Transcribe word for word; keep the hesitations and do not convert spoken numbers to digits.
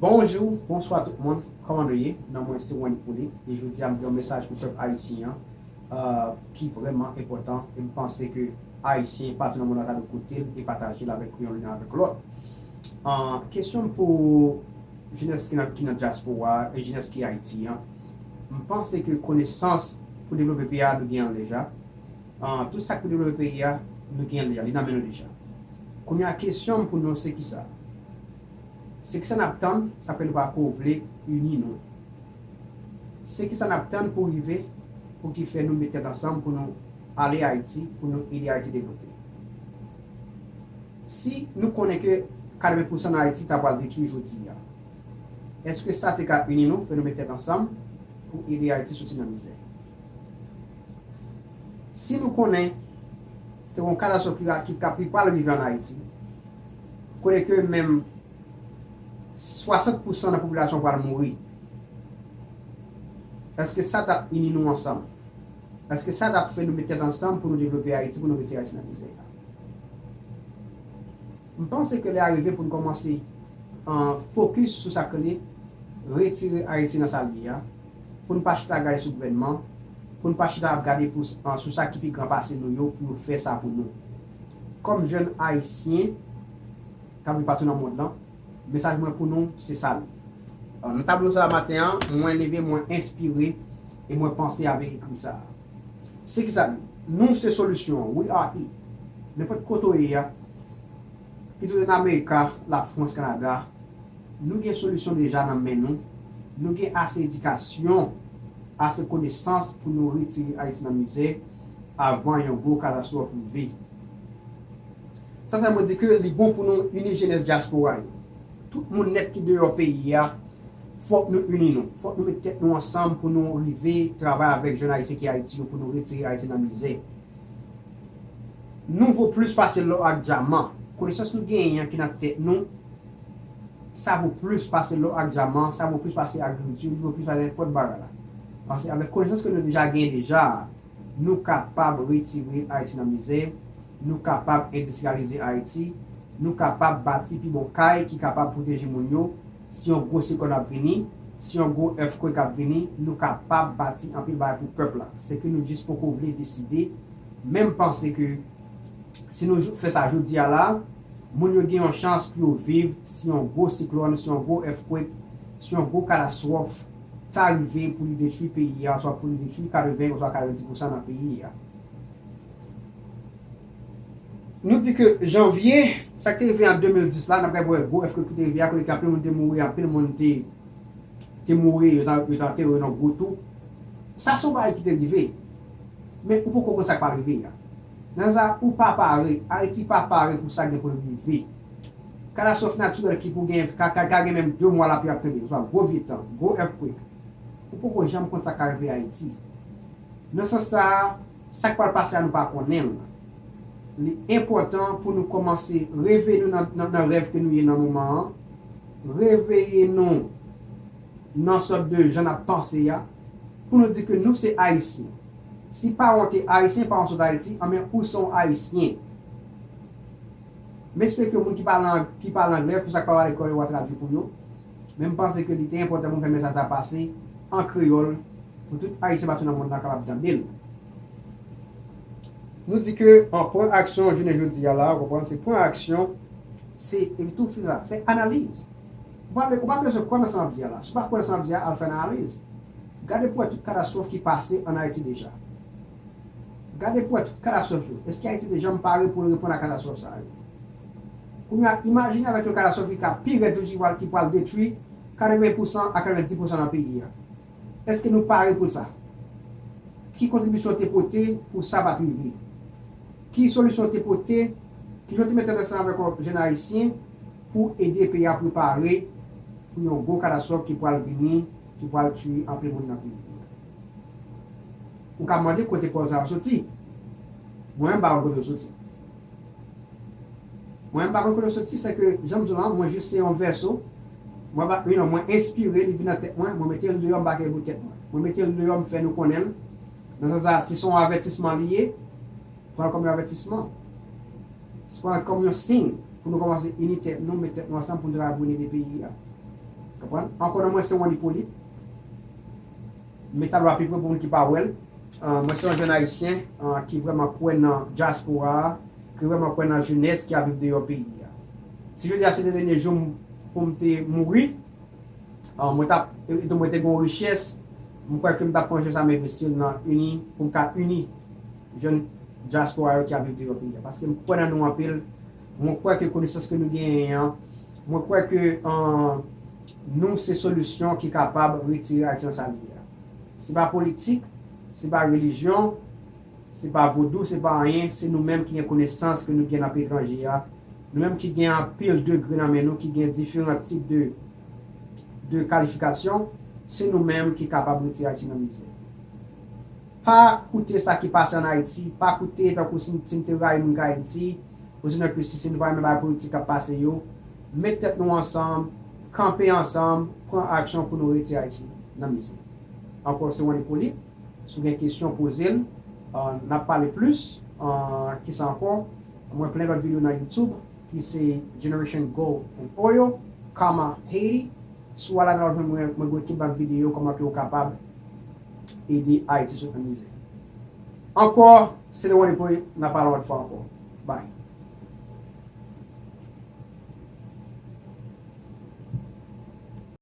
Bonjou, bonswa tout moun, kòman nou ye? Non mwen se Wendy Pouli, e jodi a m gen yon mesaj pou pèp ayisyen an, euh, ki vrèman enpòtan, e m panse ke ayisyen patou nan mond lan ta dwe koute l e pataje l avèk yon youn avèk lòt. Euh, kesyon m pou jenès ki nan, ki nan dyaspora e jenès ki Ayiti an, m panse ke konesans pou devlope peyi a nou gen l deja. Ah, tout sa k pou devlope peyi a, nou gen l deja, li nan men nou deja. Kounye a, kesyon m pou nou se kisa? Se kisa n ap tann, sa fè nou pa ko vle ini nou? Se kisa n ap tann pou rive, pou ki fè nou met tèt ansanm pou nou ale Ayiti, pou nou ede Ayiti devlope? Si nou konnen ke katreven pousan nan Ayiti ta pral detwi jodi a, èske sa te ka ini nou, fè nou met tèt ansanm pou ede Ayiti soti nan mizè? Si nou konnen te gen yon katastwòf ki, ki, ki pral rive ann Ayiti, kote ke menm swasant pousan nan popilasyon pral mouri, èske sa t ap ini nou ansanm? Èske sa t ap fè nou met tèt ansanm pou nou devlope Ayiti, pou nou retire Ayiti nan mizè a? M panse ke lè a rive pou n kòmanse, ah, fokis sou sa k rele retire Ayiti nan sa l ye a, pou n pa chita gade sou gouvènman, pou n pa chita ap gade pou, ah, sou sa ki pi gran pase nou yo, pou yo fè sa pou nou. Kòm jèn ayisyen k ap viv patou nan mond lan, mesaj mwen pou nou se sa l ye. Ah, nan tablo sa a maten an, mwen leve, mwen enspire e mwen panse avèk ekri sa a. Se kisa nou? Nou se solisyon an. We are it. Nenpòt kote w ye a, kit ou te nan Amerika, Lafrans, Kanada, nou gen solisyon deja nan men nou. Nou gen ase edikasyon, ase konesans pou nou retire Ayiti nan mizè avan yon gwo katastwòf rive. Sa fè mwen di ke li bon pou nou ini jenès dyaspora yo. Tout moun nèt ki deyò peyi a, fòk nou ini nou. Fòk nou met tèt nou ansanm pou nou rive travay avèk jèn ayisyen ki Ayiti yo pou nou retire Ayiti nan mizè. Nou vo plis pase lò ak dyaman. Konesans nou genyen an ki nan tèt nou, sa vo plis pase lò ak dyaman, sa vo plis pase agrikilti, li vo plis pase nenpòt bagay la. Paske avèk konesans ke nou deja genyen deja a, nou kapab retire Ayiti nan mizè, nou kapab endistriyalize Ayiti, nou kapab bati pi bon kay ki kapab pwoteje moun yo. Si yon gwo siklòn ap vini, si yon gwo earthquake ap vini, nou kapab bati anpil bagay pou pèp la. Se ke nou jis poko vle deside, men m panse ke si nou fè sa jodi a la, moun yo gen yon chans pou yo viv si yon gwo siklòn, si yon gwo earthquake, si yon gwo katastwòf ta rive pou li detwi peyi a, oswa pou li detwi katreven oswa katrevendis pousan nan peyi a. Nou di ke janvye, sa k te rive an de mil dis la, n ap gade pou wè gwo earthquake ki te rive a, kote ke anpil moun te mouri, anpil moun te, te mouri, yo t, yo t antere yo nan gwo twou. Sa se yon bagay ki te rive. Men ou poko konn sa k pral rive a. Nan sa, ou pa pare, Ayiti pa pare pou sa gen pou l rive. Katastwòf natirèl ki pou gen, ka, ka, ka gen menm de mwa lapli ap tonbe, oswa gwo vye tan, gwo earthquake. Ou poko janm konn sa k ka rive Ayiti. Nan sans sa a, sa k pral pase a nou pa konnen l. Li enpòtan pou nou kòmanse reveye nou nan, nan, nan rèv ke nou ye nan moman an, reveye nou nan sòt de jan n ap panse a, pou nou di ke nou se Ayisyen. Si paran w te Ayisyen, paran w sot Ayiti, anben ou se yon Ayisyen. M espere ke moun ki pale ang-, ki pale anglè, pou sa k pa pale kreyòl, yo va tradui pou yo. Men m panse ke li te enpòtan pou m fè mesaj sa pase an kreyòl, pou tout Ayisyen patou nan mond lan kapab tande l. Nou di ke an pran aksyon jounen jodi a la, ou konprann, se pran aksyon, se epi tou fè, fè analiz. Ou pa, ou pa bezwen kwè nan sa m ap di a la. Si w pa kwè nan sa m ap di a, al fè analiz. Gade pou wè tout katastwòf ki pase ann Ayiti deja. Gade pou wè tout katastwòf yo. Èske Ayiti te janm pare pou l reponn a katastwòf sa yo? Kounye a, imajine avèk yon katastwòf ki ka pi rèd toujou, ki pral, ki pral detwi katreven pousan a katrevendis pousan nan peyi a. Èske nou pare pou sa? Ki kontribisyon w te pote pou sa pa t rive? Ki solisyon w te pote? Kijan w te met tèt ansanm avèk yon jèn ayisyen pou ede peyi a prepare pou yon gwo katastwòf ki pral vini, ki pral tiye anpil moun nan peyi a? Ou ka mande kote pawòl sa yo soti. Mwen menm, m pa konn kote yo soti. Mwen, m pa konn kote l soti, se ke, jan m di w lan, mwen jis se yon vèso. Mwen pa, you know, mwen enspire, li vin nan tèt mwen, mwen mete l deyò, m pa kenbe pou tèt mwen. Mwen mete l deyò, m fè nou konnen l. Nan sans sa, si se yon avètisman li ye, pran l kòm yon avètisman. Pran l kòm yon siy pou nou kòmanse ini tèt nou, met tèt nou ansanm pou nou travay pou nou ede peyi a. Konprann? Ankò non mwen se Wan Ipolit. Met a lwa pi pre pou moun ki pa wè l. Ah, mwen se yon jèn ayisyen, ah, ki vrèman kwè nan dyaspora a, ki vrèman kwè nan jenès ki ap viv deyò peyi a. Si jodi a se te dènye jou m pou m te mouri, ah, mwen t ap, e, e mwen te gen yon richès, m kwè ke m t ap pran richès sa m envesti l nan ini, pou m ka ini jèn dyaspora yo ki ap viv deyò peyi a. Paske m kwè nan nou anpil, mwen kwè ke konesans ke nou genyen an, mwen kwè ke, ah, nou se solisyon ki kapab retire Ayiti nan sa l ye a. Se pa politik, se pa relijyon, se pa vodou, se pa anyen, se nou menm ki gen konesans ke nou gen nan peyi etranje a, nou menm ki gen anpil degre nan men nou, ki gen diferan tip de, de kalifikasyon, se nou menm ki kapab retire Ayiti nan mizè. Pa koute sa ki pase ann Ayiti, pa koute tankou si, si n te rayi moun k Ayiti, osinon ke si, si nou pa renmen bagay politik k ap pase yo, met tèt nou ansanm, kanpe ansanm, pran aksyon pou nou retire Ayiti nan mizè. Ankò, se Wan Ipolit. Si w gen kesyon, poze l. Ah, n ap pale plis. Ah, kisa ankò? Mwen plen lòt videyo nan YouTube, ki se Generation Gold and Oil, Karma Haiti. Si w al la nan lòt mwen, mwen gen ekip bann videyo kòman ke w kapab ede Ayiti sot nan mizè. Ankò, se Wan Ipolit, n ap pale yon lòt fwa ankò. Bye.